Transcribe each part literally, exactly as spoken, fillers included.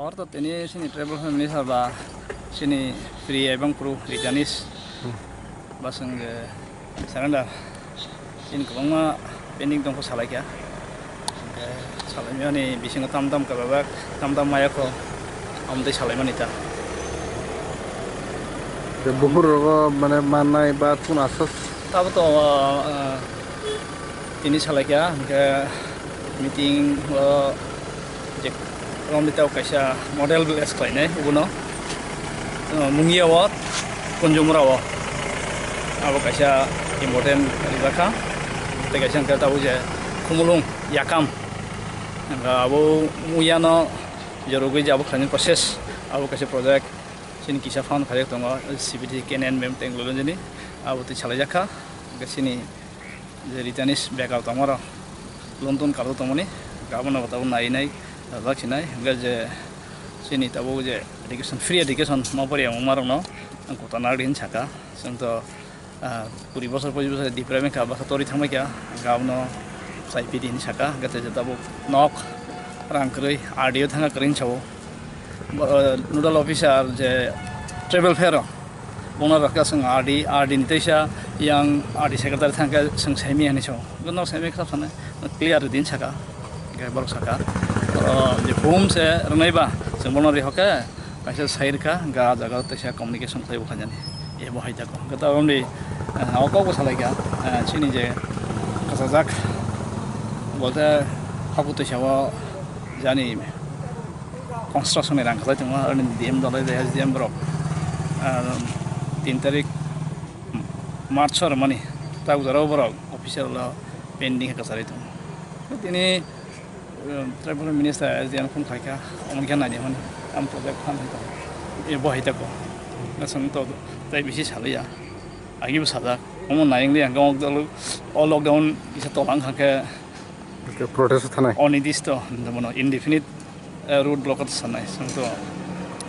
Hor to tini sini tribal family sar ba sini Pri Ebang Kru Ritanis ba sung je surrender sini kwbangma pending tongkho salai kha. Hingke salai mani bisingo tam tam kwbabak tam tam maya kho amtwi salai mani ta. Bukur rogo mane mannai ba tun asas. Tabo to, ah, tini salai kha, hingke meeting o je romni tei kaisa model village khlainai, ubono, ah, Mungia o, Kunjumura o, abo kaisa important rijak kha, tei kaisa hingke tabuk je Khumulwng Yakam, hingke abo Mungia no jorogwi je abo khlainai process, abo kaisa project, chini kisa fund khaijak tongo, C B T K N N M Bank Bangalore ni, abo twi salaijak kha, hingke chini je Ritanis bekar tongmarok loan ton karwi tongmani, abono bo tabuk nai nai rwjak sinai, hingke je chini tabuk je education, free education ma poriya wngmarokno ang kota nang di hinwi saka, chwng to, ah, kuri bosor, pochis bosor deprive wngkha, bwsa torwi thangbaikha, hingke abono chai pidi hinwi saka, hingke je tabuk nok rang kwrwi R D O thangkha kwrwi hinwi sao. Bo, eh, nodal officer je tribal fair o, bono rwkha chwng R D, R D ni teisa yang R D secretary thangkhe chwng saimanya hinwi sao. Bono saimanya khe sanai clear din saka, hingke borok saka, o, je form se rwnai ba chwng bono rihokhe kaisa sai rwkha, hingke ah jaga o teisa communication khlai bo khainani. Ebo hai tako. Hingke tabuk ni, eh, o kok bo salai kha, eh, chini je kasajak, bolte haku teisa o jani construction ni rang khlai tongma, ani D M dalai de, S D M borok, ah, tin tarik March o rwmani, ta jora o borok official o pending khe kwcharwi tongo. Tini, um, tribal minister S D M phone khlai kha, omo khe naidi hwnmani, ang project phan hai tongo. E bo hai tako. Aswng to tei bisi salaiya. Agi bo sajak. Omo nai wngli ang o lockdown kisa tolang kha khe Hingke protest o thanai. Onidisto, bono indefinite, eh, road block o sanai. Chwng to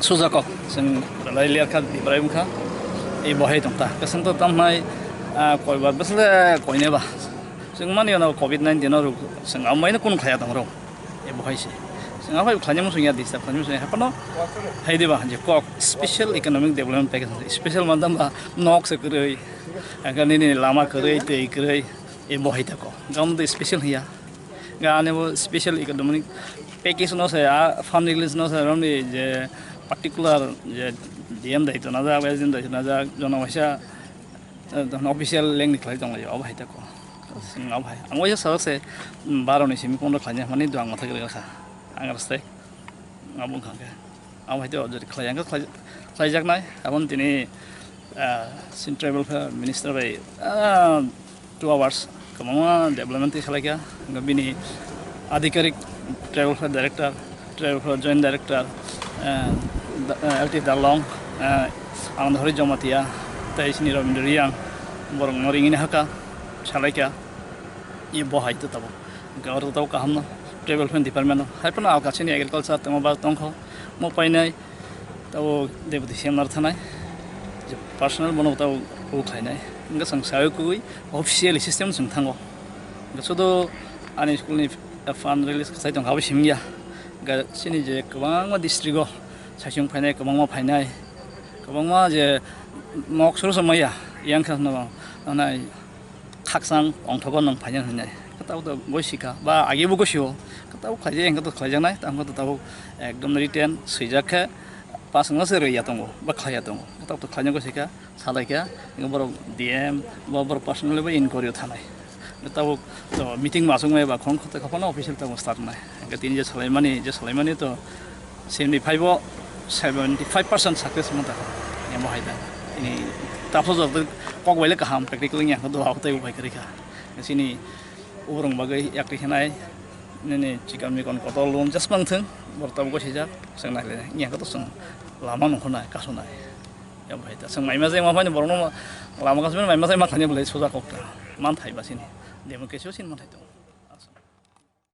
sujakok, chwng belai ler kha, Ibrahim kha, ei bo hai tong ta. Chwng to tam hai, ah, koi bar bwsle koi ne ba. Chwng mani ano covid nineteen o ruk, chwng amai no kun khlaiya tong rok. Ei bo hai se. Chwng abai khlai mo chwng ya disturb khlai mo chwng ya. Hapono hai de ba, je kok special economic development package, special mantam ba nok se kwrwi, aga nini lama kwrwi, tei kwrwi, ei bo hai ta ko. Gam de special hiya. Ga ani bo special economic package no se, a fund release no se, romni je particular je D M daityo najak, S D M daityo najak, jono waisa, eh, official lengni khlai tonglaio, abo hai tako. Abo hai. Ang waisa sajak se, mm, baro ni simi pondro khlaina hwnmani do ang mwthai kwrwi kha. Ang rastai. Abo wngkha khe. Abo hai tei o jori khlai, ang khe khlai, khlaijaknai. Aboni tini, ah, sin tribal welfare minister bai, ah, two hours kwbangma development twi khlai kha. Hwnkhe bini adhikarik tribal welfare director, tribal welfare joint director, ah, da-, ah, L T Darlong, ah, Anandahari Jamatia, tei sini Rabindra Reang, borokno ringini hakha, salai kha. Ye bo hai to tabuk. Hwnkhe oro tabuk kaham no, tribal welfare department no. Hai phano alkachini agriculture tongma ba tongkho, mo painai, tabuk deputy C M nar thanai. Je personal bono tabuk u khainai. Hwnkhe chwng sawi kui official system chwng thango. Hwnkhe sudu ani school ni fund release kwchai tongkha abo simya. Hwnkhe chini je kwbangma district o saichung phainai, kwbangma phainai, kwbangma je nok suru sa maya, yang kha no, nai, khakchang ongthogo nwng phaina hwnwi nai. Khe tabuk to goi sika, ba age bo goi sio. Khe tabuk khlaijak, hwnkhe to khlaijaknai, tamo to tabuk ekdom written swijak khe, pasang no se rwya tongo, ba khlaiya tongo. Khe tabuk to khlaina goi sika, salai kha, hwnkhe borok D M, ba borok personally bo inquiry o thanai. Khe tabuk to meeting masuk mai ba khong khotoi kha phano official tabuk start nai. Hwnkhe tini je salaimani, je salaimani to seventy five o seventy five percent success wngkha. Emo hai da. Ini tapso jor kok bai le kaham practical wngya kho do habo tei upai kwrwi kha. Sini ubrung bagwi yakri khenai nini chikon mikon kotor loan just mang thung bor tabuk sijak seng nai le nya kho to seng lama nung khonai kasunai. Emo hai da seng mai ma jai ma phani borok no lama kasu mai ma jai ma thani bole suja kok ta man thai ba sini demo keso sin man thai to.